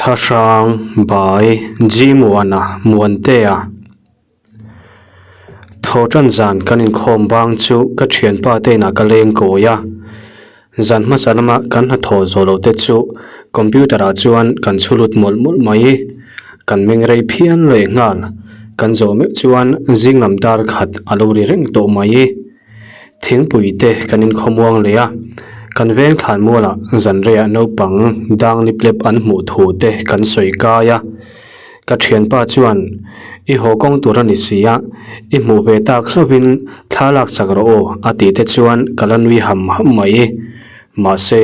Thlahrang Bai G Muana Muantea Thawhtan zan kan inkhawm bang chu ka thianpa te inah ka leng kawi a, zan hmasa lama kan hnathawh zawh loh te chu computer ah chuan kan chhu lut mawlh mawlh mai. Kan meng rei phian leh nghal, kan zawh meuh chuan zing lam dar khat a lo ri reng tawh mai. Thingpui te kan inkhawmuang leh a, kan veng thlan mualah zan reiah naupang dang lip lep an hmuh thu te kan sawi kai a. Ka thianpa chuan, I haw kawng tur a ni si a, i hmuh ve tak hlauhin thla lak chak rawh aw a tih te chuan ka la nui ham ham mai. Mahse,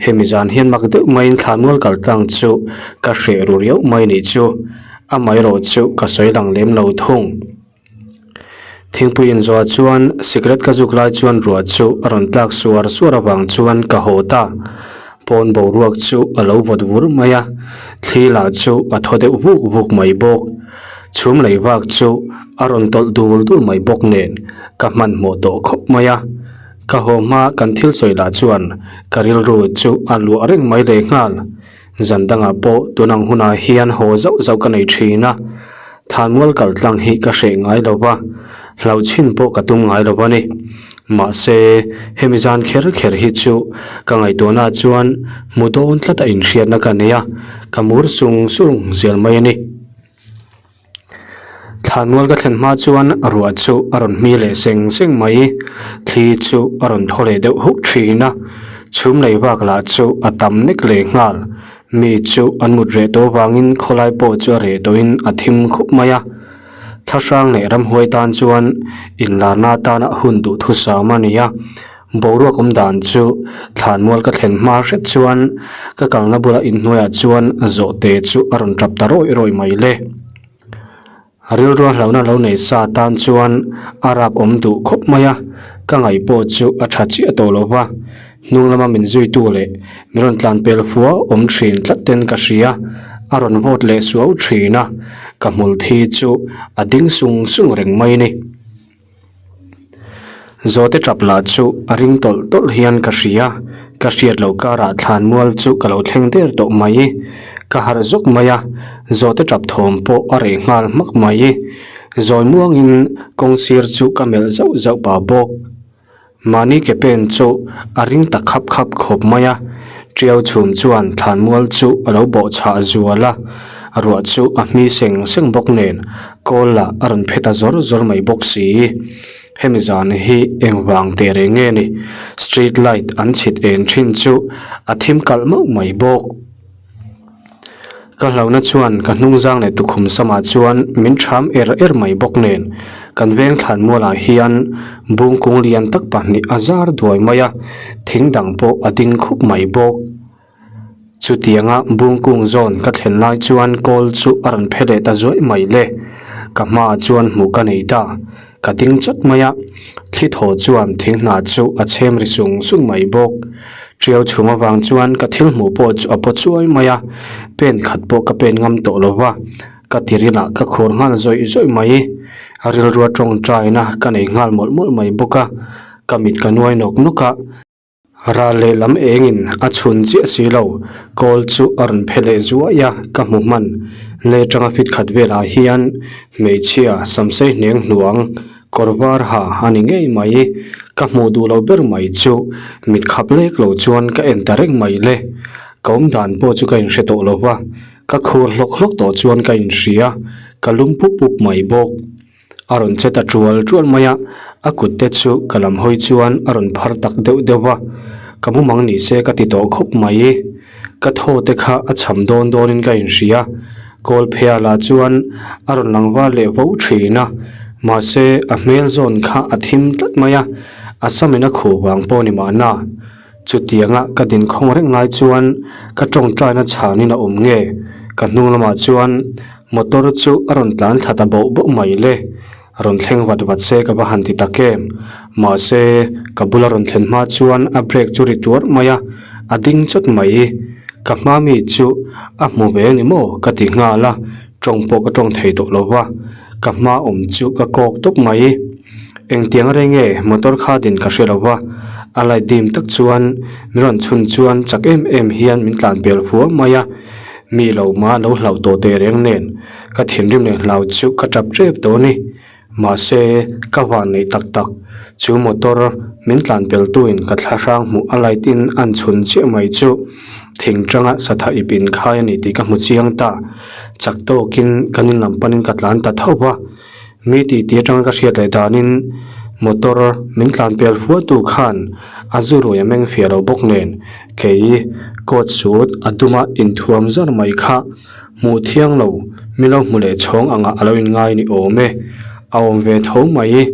hemi zan hian mak deuh maiin thlanmual kal tlang chu ka hreh ru riauh mai nih chu, amaherawh chu ka sawi lang lem lo thung. Thingpui inzawh chuan sikret ka zuk lai chuan ruah chu a rawn tlak suar suar avang chuan ka haw ta. Pawn boruak chu a lo vawt vur mai a, thli lah chu a thaw deuh vuk vuk mai bawk. Chhum lei vak chu a rawn tawlh dul dul mai bawk nen ka hmanhmawh tawh khawp mai a. Ka haw hma kan thil sawi lah chuan ka rilru chu a luah reng mai leh nghal. Zan dangah pawh tun ang hunah hian haw zauh zauh ka nei thin a, thanmual kal tlang hi ka hreh ngai lo va, hlauhchhin pawh ka tum ngai lo a ni. Mahse, hemi zan kher kher hi chu ka ngaihtuahnaah chuan hmu dawn tlat a inhriatna ka nei a, ka mur sung sung zel mai a ni. Thlanmual ka thlen hma chuan ruah chu a rawn hmi leh seng seng mai. Thli chu a rawn thaw leh deuh huk thin a, chhum lei vak lah chu a tam nek leh nghal. Mi chu an mut reh tawh vangin khawlai pawh chu a reh tawhin a thim khup mai a. Thlahrang leh ramhuai tan chuan inlarna atana hun duhthusam a ni a. Boruak awm dan chu thlanmual ka thlen hma hret chuan ka kalna bula inhnuaiah chuan zawhte chu a rawn tap ta rawih rawih mai le. Rilrua hlauhna lo nei sa tan chuan a rap awm duh khawp mai a, ka ngaih pawh chu a tha chiah tawh lo va, hnung lama min zuitu leh min rawn tlan pel fua awm thin tlat ten ka hria, a rawn vawt leh suau thin a, ka hmul thi chu a ding sung sung reng mai ni. Zawhte tap lah chu a ring tawlh tawlh hian ka hria, ka hriat loh karah thlanmual chu ka lo thleng der tawh mai. Ka harh zawk mai a, zawhte tap thawm pawh a reh nghal hmak mai. Zawi muangin kawng sir chu ka melh zauh zauh pah bawk. Mahni ke pen chu a ring ta khap khap khawp mai a, Tiau chhum chuan thlanmual chu a lo bawh chhah zual a, ruah chu a hmi seng seng bawk nen kawl lah a rawn phe ta zawr zawr mai bawk si. Hemi zan hi engvang teh reng nge ni? Street light an chhit en thin chu a thim kalh mauh mai bawk. Ka hlauhna chuan ka hnungzang leh tukhum samah chuan min ṭham er er mai bawk nen kan veng thlanmualah hian bungkung lian tak pahnih a zar duai mai a, thing dang pawh a ding khup mai bawk. Chutianga bungkung zawn ka thlen lai chuan kawl chu a rawn phe leh ta zuaih mai le, ka hmaah chuan hmuh ka nei ta, ka ding chawt mai a, thli thaw chuan thing hna chu a chhem ri sung sung mai bawk. Tiau chhum avang chuan ka thil hmuh pawh chu a paw chuai mai a, pen khat pawh ka pen ngam tawh lo va, ka tiril ah ka khur nghal zawih zawih mai. A rilrua tawngtaina ka nei nghal mawlh mawlh mai bawk a, ka mit ka nuai nawk nawk a. Ral lehlam engin a chhun chiah si lo, kawl chu a rawn phe leh zuai a, ka hmu hman. Le tanga fit khat velah hian hmeichhia samsei hneng hnuang kawr var ha a ni ngei mai. Ka hmuh duh lo ber mai chu mit khap lek lo chuan ka en ta reng mai le. Ka awm dan pawh chu ka inhre tawh lo va, ka khur hlawk hlawk tawh chuan ka inhria, ka lum pup pup mai bawk. A rawn che ta tual tual mai a, a kut te chu ka lam hawi chuan a rawn phar tak deuh deuh va, ka mumang ni se ka ti tawh khawp mai. Ka thaw te kha a cham dawn dawnin ka inhria, kawl pheiah lah chuan a rawn lang val leh vo thin a, mahse a hmel zawn kha a thim tlat mai a, a samin a khuh vang pawh ni mahna. Chutianga ka dinkhawng reng lai chuan ka tawngtaina chhanin a awm nge? Ka hnung lamah chuan motor chu a rawn tlan thla ta boh boh mai le. Rawn thleng vat vat se ka va han ti tak em? Mahse, ka bula rawn thlen hma chuan a brake chu ri tuar mai a, a ding chawt mai. Ka hma mi chu a hmu ve ni maw ka ti nghal a, tawng pawh ka tawng thei tawh lo va, ka hma awm chu ka kawk tawp mai. Engtiang reng nge motor kha din ka hre lo va, a light dim tak chuan min rawn chhun chuan chak em em hian min tlan pel fua mai a. Mi lo ma lo hlauh tawh teh reng nen ka thinrim leh hlau chu ka tap tep tawh a ni. Mahse, ka van neih tak tak chu motor min tlan pel tuin ka thla hrang hmuh a light in an chhun chiah mai chu thing tanga satha ip in khai a ni tih ka hmu chiang ta. Chak tawkin kan in lam panin ka tlan ta tho va. Mi tih tih atanga ka hriat leh danin motor min tlan pel fua tu khan a zu rui a meng fiah lo bawk nen kei coat suit a duma inthuam zar mai kha hmuh thiang lo mi lo hmu leh chhawng angah a lo inngai ni awm e. A awm ve tho mai.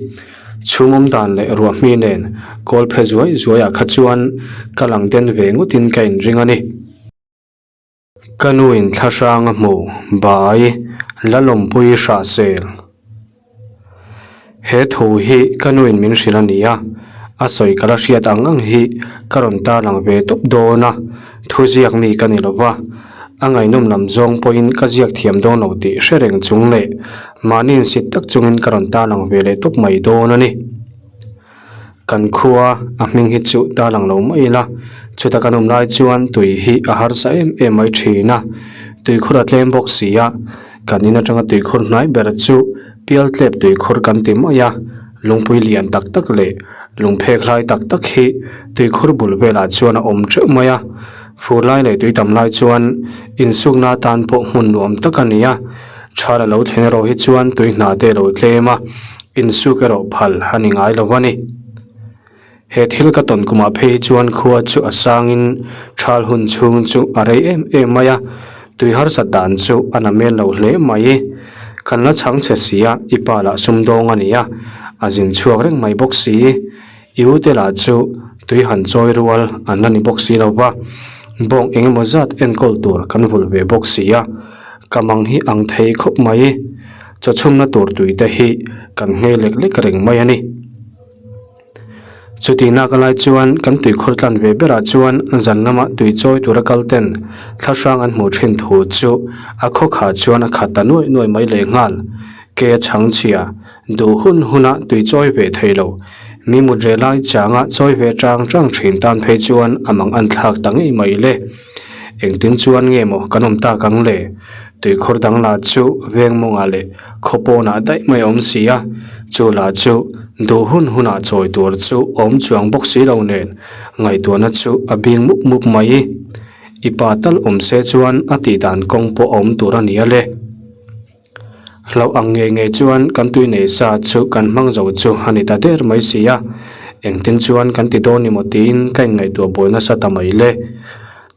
Chhung awm dan leh ruahmi nen kawl phe zuai zuaiah kha chuan ka lang den ve ngawtin ka inring a ni. Ka nuin thlahrang a hmu, bai, la lawmpui hrah sel. He thu hi ka nuin min hrilh a ni a, a sawi ka la hriat ang ang hi ka rawn tarlang ve tawp dawn a, thu ziak mi ka ni lo va, a ngaihnawm lam zawng pawhin ka ziak thiam dawn lo tih hre reng chung leh mahni insit tak chungin ka rawn tarlang ve leh tawp mai dawn a ni. Kan khua a hming hi chu ta lang lo mai ila, chuta kan awm lai chuan tui hi a harsa em em mai thin a, tuikhur a tlem bawk si a, kan in atanga tuikhur hnai ber chu Pialtlep tuikhur kan ti mai a, lungpui lian tak tak leh lungphek hlai tak tak hi tuikhur bul velah chuan a awm teuh mai a, fur lai leh tui tam lai chuan insukna atan pawh hmun nuam tak a ni a, thal a lo thlen erawh hi chuan tui hna te a lo tlem a. Insuk erawh phal a ni ngai lo a ni. He thil ka tawn kumah phei hi chuan khua chu a sangin thal hun chhung chu a rei em em mai a, tui harsat dan chu a na mel lo hle mai. Kan la chhang che si a, i pa lah sumdawng a ni a, a zin chhuak reng mai bawk si. I u te lah chu tui han chawi rual an la ni bawk si lo va, bawng eng emaw zat enkawl tur kan vulh ve bawk si a, ka mang hi ang thei khawp mai. Chawchhumna tur tui te hi kan nghei lek lek reng mai a ni. Chutih nak lai chuan kan tuikhur tlan ve berah chuan zan lama tui chawi tura kal ten thla hrang an hmuh thin thu chu a khawkhah chuan a khat ta nuaih nuaih mai leh nghal. Ke a chhang chhia duh hun huna tui chawi ve thei lo. Mi mut reh lai changa chawi ve chang chang thin tan phei chuan a mang an thlak ta ngei mai le. Engtin chuan nge maw kan awm tak ang le? Tuikhur dang lah chu veng mawngah leh khaw pawnah daih mai a awm si a, chu lah chu duh hun hunah chawi tur chu awm chuang bawk si lo nen ngaihtuahna chu a bing mup mup mai. I pa tal awm se chuan a tih dan kawng pawh a awm tur a ni a le. Hlauh ang ngei ngei chuan kan tui nei sa chu kan hmang zo chu a ni ta der mai si a, engtin chuan kan ti dawn ni maw tiin ka inngaihtuah buai nasa ta mai le.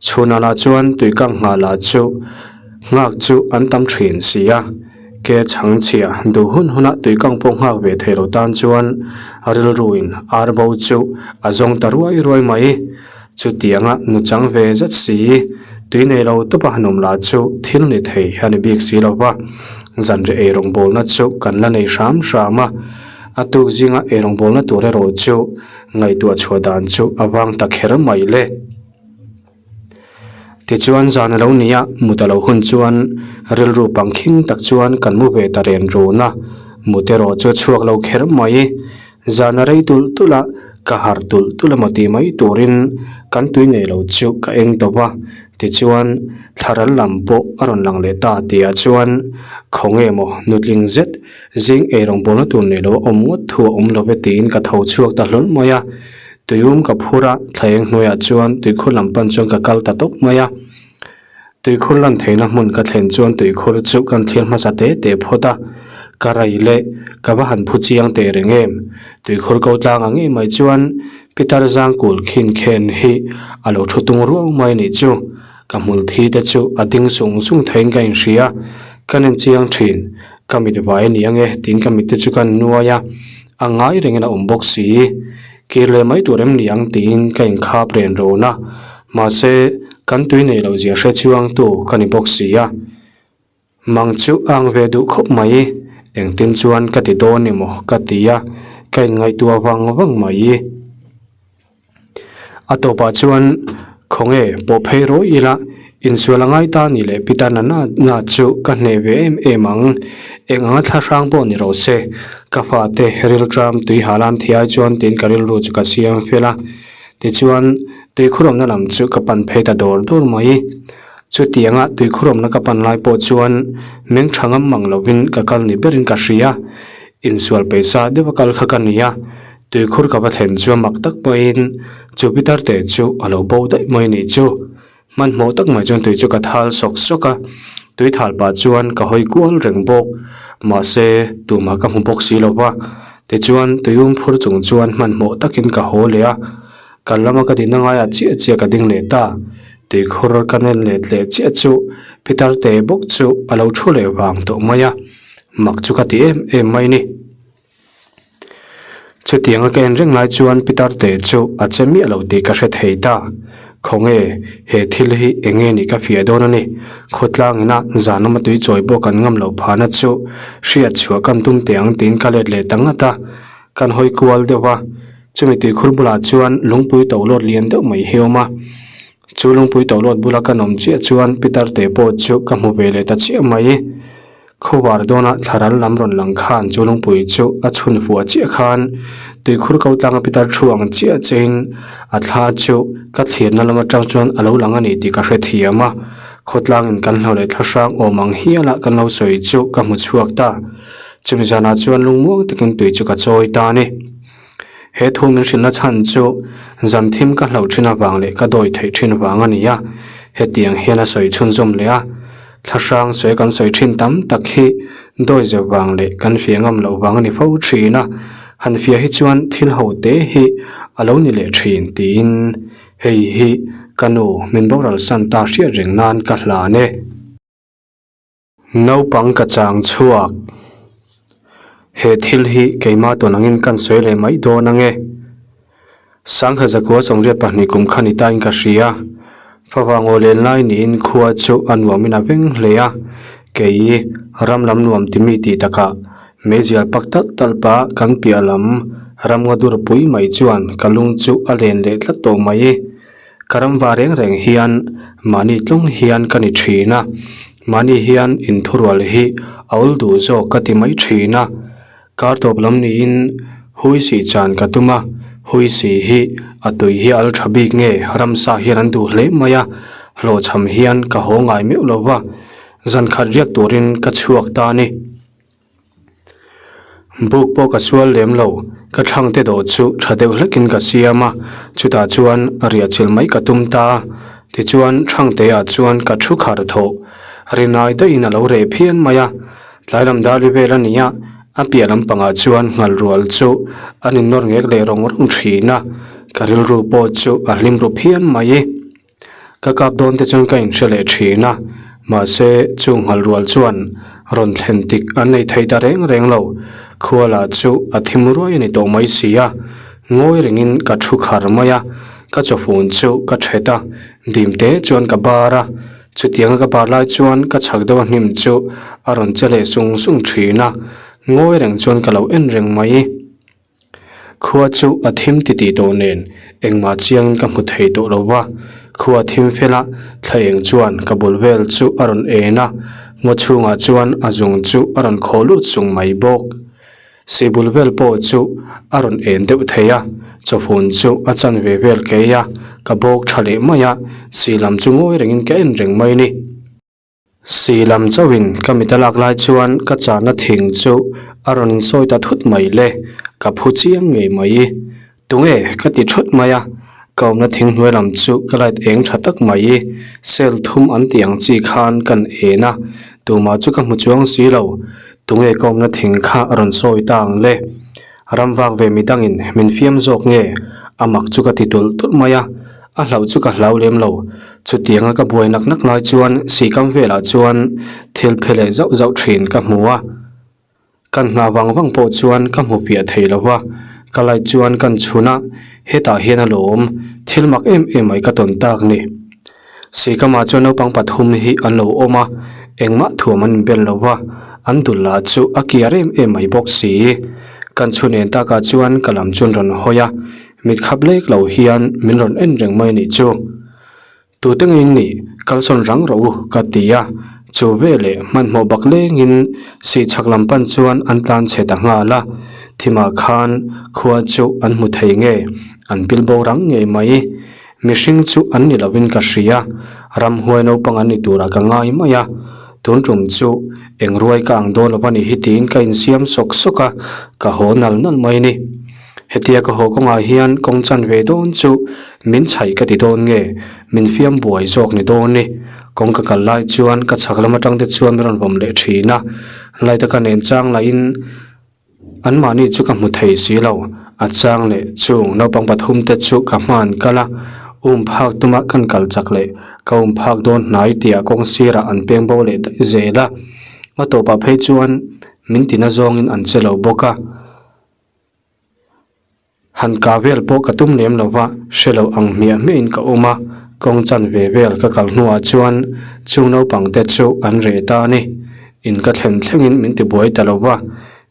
Chhunah lah chuan tui kang nghah lah chu nghak chu an tam thin si a, ke chhang chhia duh hun hunah tui kang pawh nghak ve thei lo tan chuan rilruin ar bo chu a zawng ta ruai ruai mai. Chutianga nu chang ve zet si, tui nei lo tawpa han awm lah chu thil ni thei a ni bik si lo va. Zanriah eirawngbawlna chu kan la nei hram hram a, a tuk zinga eirawngbawlna tur erawh chu ngaihtuah chhuah dan chu a vang ta kher mai le. Tichuan zan a lo ni a, mut a lo hun chuan rilru pangkhing tak chuan kan mu ve ta ren run a, mut erawh chu a chhuak lo kher mai. Zan a rei tulh tulh a, ka harh tulh tulh emaw tih mai turin kan tui nei lo chu ka eng tawp a, tichuan thlaral lam pawh a rawn lang leh ta tihah chuan khawnge maw nutling zet zing eirawngbawlna tur nei lo a awm ngawt thu a awm lo ve tiin ka tho chhuak ta hlawl mai a, tuium ka phur a, thlaeng hnuaiah chuan tuikhur lam pan chuan ka kal ta tawp mai a. Tuikhur lan theihna hmun ka thlen chuan tuikhur chu kan thlir hmasa te te phawt a, ka rei leh ka va han phu chiang teh reng em. Tuikhur ko tlang ang ngei mai chuan Pitar Zangkul khin khen hi a lo thu tung ruau mai nih chu. Ka hmul thi te chu a ding sung sung theiin ka inhria, ka nen chiang thin. Ka mit vai a ni ange tiin ka mit te chu ka nuai a, a ngai rengin a awm bawk si. Kir leh mai tur em ni ang tiin ka inkhap ren rawn a, mahse kan tui nei loh zia hre chuangtu ka ni bawk si a. Mang chu ang ve duh khawp mai, engtin chuan ka ti dawn ni maw ka ti a, ka inngaihtuah vang vang mai. A tawpah chuan khawnge pawh phei rawih ila insual a ngai ta ni leh Peter na na chu ka hneh ve em em ang. Eng anga thla hrang pawh ni rawh se, ka fate rilṭam tui hal an thiai chuan tiin ka rilru chu ka siam fel a. Tichuan tuikhur awmna lam chu ka pan phei ta dawr dawr mai. Chutianga tuikhurawmna ka pan lai pawh chuan meng tha ngam mang lovin ka kal ni berin ka hria. Insual peisa deuha kal kha ka ni a, tuikhur ka va thlen chuan mak tak pawhin chu pitar te chu a lo bo daih mai nih chu. Hmanhmawh tak mai chuan tui chu ka thal sawk sawk a, tui thal pah chuan ka hawi kual reng bawk. Mahse, tumah ka hmu bawk si lo va, tichuan tui um phur chung chuan hmanhmawh takin ka haw leh a. Kal lama ka dinna ngaiah chiah chiah ka ding leh ta. Tuikhur ka nen let leh chiah chu Peter te bawk chu a lo thu leh vang tawh mai a, mak chu ka ti em em mai ni. Chutianga ka en reng lai chuan Peter te chu a che miah lo tih ka hre thei ta. Khawnge he thil hi eng nge nih ka fiah dawn a ni. Khawtlang ina zan lama tui chawi pawh kan ngam loh phahna chu hriat chhuah kan tum teh ang tiin ka let leh ta ngat a. Kan hawi kual deuh a, chumi tuikhur bulah chuan lungpui tohlawt lian deuh mai hi a awm a. Chu lungpui tohlawt bula kan awm chiah chuan Peter te pawh chu ka hmu ve leh ta chiah mai. Khawvar dawnah thlaral lam rawn lang khan chu lungpui chu a chhun fuah chiah khan tuikhur ko tlanga Peter thu ang chiah chiahin a thla chu ka thlirna lam atang chuan a lo lang a ni tih ka hrethiam a. Khawtlangin kan hlo leh thlahrang awm ang hiala kan lo sawi chu ka hmu chhuak ta. Chumi zanah chuan lungmuang takin tui chu ka chawi ta a ni. He thu min hrilhna chhan chu zan thim ka hlauh thin avang leh ka dawi theih thin vang a ni a, hetiang hian a sawi chhunzawm leh a. Thlahrang sawi kan sawi thin tam tak hi dawi zeuh vang leh kan fiah ngam loh vang a ni fo thin a, han fiah hi chuan thil ho te hi a lo ni leh thin tiin hei hi ka nu min boral san ta hriat reng nan ka hlan e. Naupang ka chang chhuak. He thil hi keimah tawn angin kan sawi leh mai dawn ange. Sangha zakua 82 kum kha ni tain ka hria. Fava ngaw len lai niin khua chu a nuamin a veng hle a. Kei ram lam nuam timi tih takah meizial pak talh talh pah kan piah lam ram nga dur pui mai chuan ka lung chu a len leh tlat tawh mai. Ka ram va reng reng hian mahni tlung hian ka ni thin a, mahni hian inthurual hi a awl duh zawk ka ti mai thin a. Kar tawp lam niin hui sih chan ka tum a, hui sih hi a tui hi al tha bik nge ramsa hian an duh hle mai a, hlawhchham hian ka haw ngai meuh lo va, zan khat riak turin ka chhuak ta a ni. Buk pawh ka sual lem lo, ka thangte dawh chu tha deuh hlekin ka siam a, chutah chuan riah chilh mai ka tum ta a, tichuan thangte ah chuan ka thu khar thawh. Rinai daihin a lo reh phian mai a, tlai lam dar ri vel a ni a, a piah lampangah chuan nghal rual chu an innawr ngek leh rawng rawng thin a, ka rilru pawh chu a hlim ru phian mai. Ka kap dawn te chuan ka inhre leh thin a, mahse chung nghal rual chuan rawn thlen tik an nei thei ta reng reng lo. Khuala chu a thim ruai a ni tawh mai si a, ngawi rengin ka thu khar mai a, ka chawfun chu ka thet a, dim te chuan ka bar a, chutianga ka bar lai chuan ka chhak deuh a hnim chu a rawn che leh sung sung thin a, ngawi reng chuan ka lo en reng mai. Khua chu a thim titih tawh nen engmah chiang ka hmu thei tawh lo va, khua thim fela thla eng chuan ka bul vel chu a rawn en a, ngaw chhungah chuan a zung chu a rawn khaw lut sung mai bawk. Sibul vel pawh chu a rawn en deuh thei a, chawfun chu a chanve vel kei a, ka bawk tha leh mai a, si lam chu ngawi rengin ka en reng mai a ni. Si lam chauhin ka mit a lak lai chuan ka chahna thing chu a rawn insawi ta thut mai le, ka phu chiang ngei mai. Tunge ka ti thut mai a, ka awmna thing hnuai lam chu ka light eng tha tak mai, cell thum an tih ang chi khan kan en a, tumah chu ka hmu chuang si lo, tunge ka awmna thing kha a rawn sawi ta ang le. Ram vak ve midangin min fiam zawk nge a mak chu ka ti tulh tulh mai a, a hlauh chu ka hlau lem lo. Chutianga ka buai nak nak lai chuan sihkam velah chuan thil phe leh zauh zauh thin ka hmu a, kan nghah vang vang pawh chuan ka hmu piah thei lo va, ka light chuan kan chhun a, hetah hian a lawm, thil mak em em mai ka tawn tak ni. Sihkamah chuan naupang pathum hi an lo awm a, engmah thuam an inbel lo va, an dul lah chu a kiar em em mai bawk si. Kan chhun en takah chuan ka lam chu an rawn hawi a, mit khap lek lo hian min rawn en reng mai a nih chu. Tute ngeiin nih, kalsawn rang rawh u ka ti a, chu veleh hmanhmawh bak lengin sihchhak lam pan chuan an tlan chhe ta nghal a, thimah khan khua chu an hmu thei nge, an pil bo rang ngei mai. Mihring chu an ni lovin ka hria. Ramhuai naupang an ni turah ka ngai mai a, tun tum chu eng ruai ka ang dawn lo a nih hi tiin ka insiam sawk sawk a, ka haw nal nal mai a ni. Hetia ka haw kawngah hian kawng chan ve dawn chu min chhaih ka ti dawn nge, min fiam buai zawk ni dawn ni. Kawng ka kal lai chuan ka chhak lam atang te chuan min rawn vawm leh thin a, light a ka nen chang lahin Anmahni chu ka hmu thei si lo, a chang leh chung naupang pathum te chu ka hman kal a, um phak tuma kan kal chak leh ka um phak dawn hnai tih kawng sirah an peng bo leh daih zel a, a tawpah phei chuan min tina zawngin an che lo bawk a. Han kah vel pawh ka tum lem lo va, hre lo ang hmiah hmiahin ka awm a, kawng chan ve vel ka kal hnuah chuan chung naupang te chu an reh ta a ni. In ka thlen thlengin min ti buai ta lo va,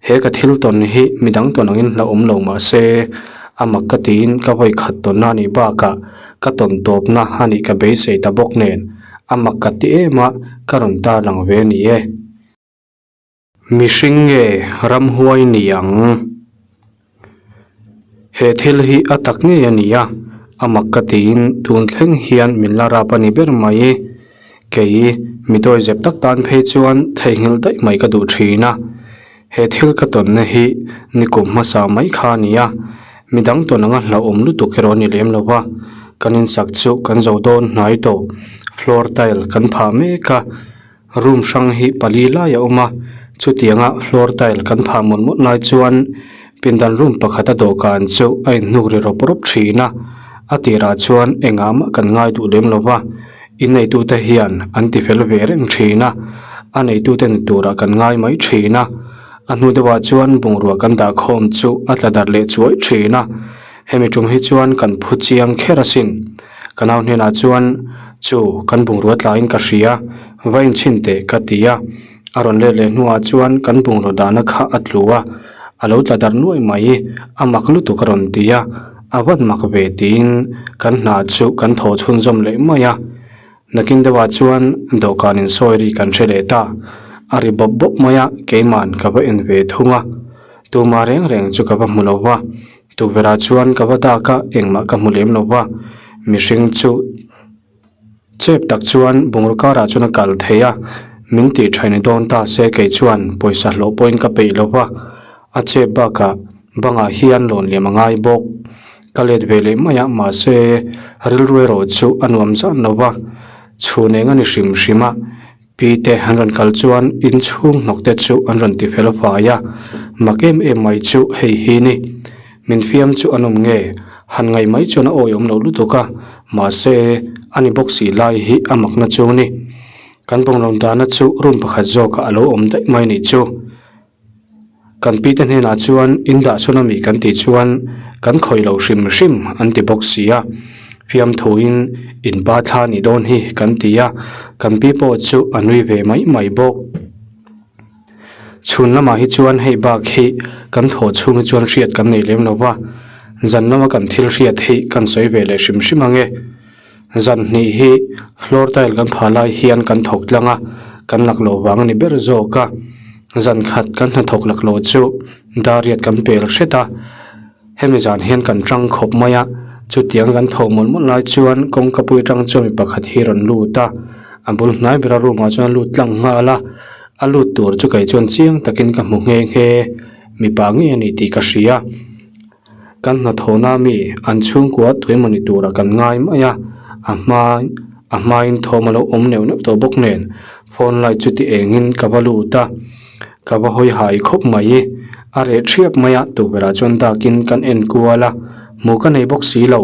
he ka thil tawn hi midang tawn angin hlauhawm lo mah se, a mak ka tiin ka vawi khat tawnna a nih bakah ka tawn tawpna a nih ka beisei ta bawk nen, a mak ka ti em a, ka rawn tarlang ve a ni e. Mihring nge ramhuai ni ang? He thil hi a tak ngei a ni a, a mak ka tiin tun thleng hian min la rap a ni ber mai. Kei mi dawizep tak tan phei chuan theihnghilh daih mai ka duh thin a. He thil ka tawnna hi nikum hmasa mai kha a ni a, midang tawn anga hlauhawm lutuk erawh a ni lem lo va. Kan insak chu kan zo dawn hnai tawh, floor tile kan phah mek a. Room hrang hi pali lai a awm a, chutianga floor tile kan phah mawlh mawlh lai chuan pindan room pakhata dawhkan chu a inhnuk ri rawp rawp thin a, a tirah chuan engah mah kan ngai duh lem lo va, inneitute hian an ti fel ve reng thin a, a neitute ni turah kan ngai mai thin a, a hnu deuhah chuan bungrua kan dah khawm chu a tla darh leh chuai thin a, hemi tum hi chuan kan phu chiang kher asin. Ka nau hnenah chuan, Chu, kan bungrua tlaiin ka hria, va inchhin teh ka ti a. A rawn let leh hnuah chuan kan bungraw dahna kha a tlu a, a lo tla darh nuai mai, a mak lutuk a rawn ti a, a vat mak ve tiin kan hna chu kan thaw chhunzawm leh mai a. Nakin deuhah chuan dawhkan insawi ri kan hre leh ta, a ri bawp bawp mai a, keiman ka va en ve thung a. Tumah reng reng chu ka va hmu lo va, Tukverhah chuan ka va dak a, engmah ka hmu lem lo va, mihring chu chep tak chuan bungraw karah chuan a kal thei a, min tih tha ni dawn ta se kei chuan pawisa hlawh pawhin ka peih lo va, a chep bakah bangah hian lawn liam a ngai bawk. Ka let ve leh mai a, mahse rilru erawh chu a nuam zan lo va, chhun eng a ni hrim hrim a. Pi te an rawn kal chuan inchhung hnawk te chu an rawn ti fel fai a, mak em em mai chu hei hi ni. Min fiam chu an awm nge? Han ngaih mai chuan a awiawm lo lutuk a, mahse a ni bawk si lai hi a makna chu ni. Kan bawnglawn dahna chu room pakhat zawkah a lo awm daih mai nih chu. Kan pi te hnenah chuan in dah sawn ami kan tih chuan kan khawih lo hrim hrim an ti bawk si a, fiamthuin in pa thla nih dawn hi kan ti a, kan pi pawh chu a nui ve mai mai bawk. Chhun lamah hi chuan hei bak hi kan thawh chhung hi chuan hriat kan nei lem lo va, zan lama kan thil hriat hi kan sawi ve leh hrim hrim ang e. Zan hnih hi floor tile kan phah lai hian kan thawk tlang a, kan laklawh vang a ni ber zawk a. Zan khat kan hnathawk laklawh chu dariat kan pel hret a, hemi zan hian kan tang khawp mai a, chutiang kan thawh mawlh mawlh lai chuan kawngka pui atang chuan mi pakhat hi rawn lut a, a bul hnai bera room ah chuan a lut tlang nghal a, a lut tur chu kei chuan chiang takin ka hmu nghe nghe, mipa ngei a ni tih ka hria. Kan hnathawhna mi an chhungkua tuemaw ni turah kan ngai mai a, a hma a hmain thawm a lo awm neuh neuh tawh bawk nen phone light chu ti engin ka va lut a, ka va hawi hai khawp mai. A reh thiap mai a, tukverhah chuan dakin kan en kual a, hmuh ka nei bawk si lo,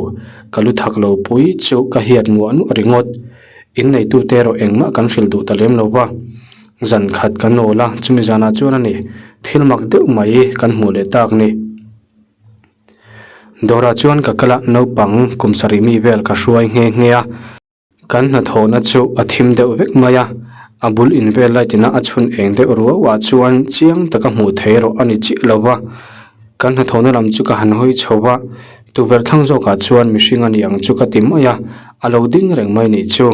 ka lu thak lo pui chu ka hiat nuah nuah ringawt. Inneitute erawh engmah kan hrilh duh ta lem lo va, zan khat kan awl a, chumi zanah chuan a ni, thil mak deuh mai kan hmuh leh tak ni. Dawrah chuan ka kal a, naupang kum sarih mi vel ka hruai nghe nghe a, kan hnathawhna chu a thim deuh vek mai a, a bul in vel light ina a chhun eng deuh ruau ah chuan chiang taka hmuh theih erawh a ni chiah lo va, kan hnathawhna lam chu ka han hawi chho va, tukverh thlang zawkah chuan mihring a ni ang chu ka ti mai a, a lo ding reng mai nih chu.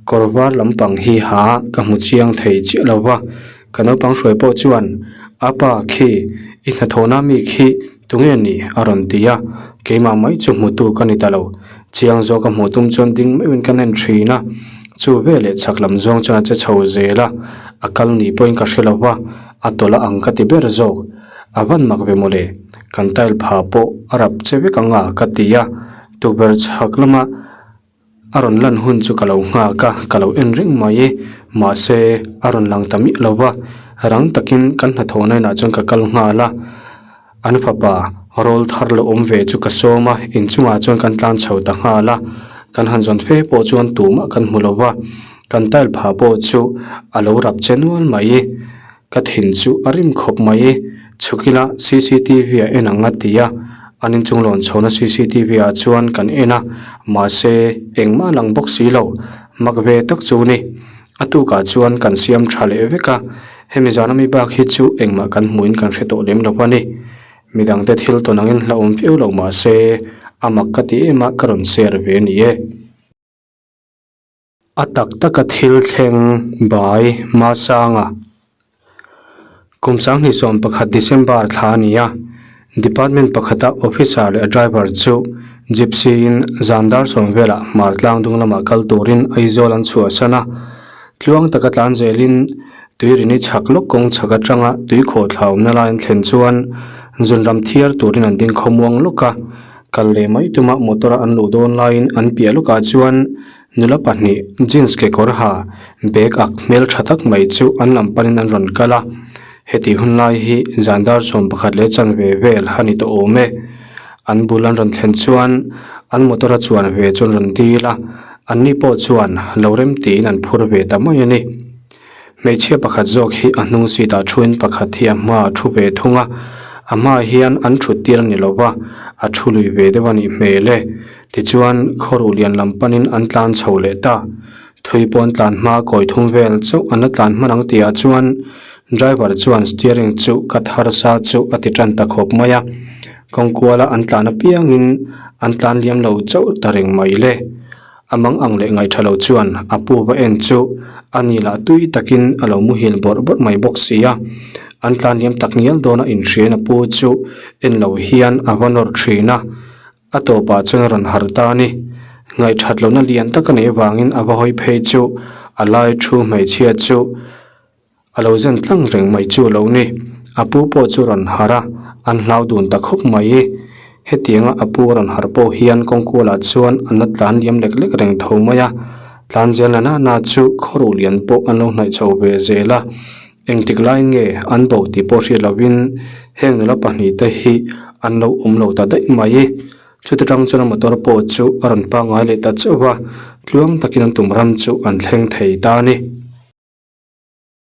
Kawr var lampang hi ha ka hmu chiang thei chiah lo va, ka naupang hruai pawh chuan, A pa khi, i hnathawhna mi khi tunge ni? a rawn ti a, keimah mai chu hmutu ka ni ta lo. Chiang zawk a hmuh tum chuan ding meuhin ka nen thin a. Chu veleh chhak lam zawng chuan a che chho zel a, a kal ni pawhin ka hre lo va, a tawlh a ang ka ti ber zawk. A van mak ve mawle, kan tile pha pawh a rap che vek ang a ka ti a, tukverh chhak lama a rawn lan hun chu ka lo nghak a, ka lo en reng mai. Mahse, a rawn lang ta miah lo va, rang takin kan hnathawhna inah chuan ka kal nghal a. An fapa rawl thar lo awm ve chu ka sawm a, inchungah chuan kan tlan chho ta nghal a, kan han zawn fe pawh chuan tumah kan hmu lo va, kan tile pha pawh chu a lo rap che nual mai. Ka thin chu a rim khawp mai, chhuk ila cctv ah en ang a ti a, an inchung lawn chhohna cctv ah chuan kan en a, mahse engmah lang bawk si lo, mak ve tak chu ni. A tukah chuan kan siam tha leh vek a, hemi zana mi bak hi chu engmah kan hmuhin kan hre tawh lem lo a ni. Midangte thil tawn angin hlauhawm viau lo mahse a mak ka ti em a ka rawn share ve a ni e. A tak taka thil thleng bai Masanga Kum 2011 December thla a ni a, Department pakhata officer leh a driver chu Gypsy in zan dar sawm velah hmar tlang dung lamah kal turin Aizawl an chhuahsan a. Tluang taka tlan zelin Tuirini chhak lawk kawng chhak atanga tui khawhthla awmna lai an thlen chuan zunram thiar turin an ding khawmuang lawk a. Kal leh mai tuma motor a an luh dawn laiin an piah lawkah chuan Nula pahnih jeans kekawr ha bag ak hmel tha tak mai chu an lam panin an rawn kal a, hetih hun lai hi zan dar 11 leh chanve vel a ni tawh awm e. An bul an rawn thlen chuan an motor a chuan ve chu an rawn dil a, anni pawh chuan lo rem tiin an phur ve ta mai a ni. Hmeichhia pakhat zawk hi a hnung seat ah thuin pakhat hi a hmaah a thu ve thung a, a hmaah hian an thut tir a ni lo va, a thu lui ve deuh a nih hmel e. Tichuan khawruh lian lam panin an tlan chho leh ta. Thui pawn tlan hma kawi thum vel chauh an la tlan hman ang tihah chuan driver chuan steering chu ka tharsa chu a ti tan ta khawp mai a, kawngkuala an tlan apiangin an tlan liam lo chauh ta reng mai le. A mang ang leh ngaih tha lo chuan a pu va en chu a ni lah tui takin a lo muhil bawrh bawrh mai bawk si a. An tlan liam tak ngial dawn a inhriain a pu chu en lo hian a va nawr thin a, a tawpah chuan a rawn harh ta a ni. Ngaih that lohna lian tak a neih avangin a va hawi phei chu a lai thu hmeichhia chu A lo zen tlang reng mai chu lo ni. A pu pawh chu rawn harh a, an hlau dun ta khawp mai. Hetianga a pu a rawn harh pawh hian kawngkualah chuan an la tlan liam lek lek reng tho mai a. Tlan zel na na na chu khawruh lian pawh an lo hnaih chho ve zel a. Engtik lai nge an bo tih pawh hriat lovin heng nula pahnihte hi an lo awm lo ta daih mai. Chuti tang chuan a motor pawh chu a rawn pangngai leh ta chauh va, tluang takin an tum ram chu an thleng thei ta a ni.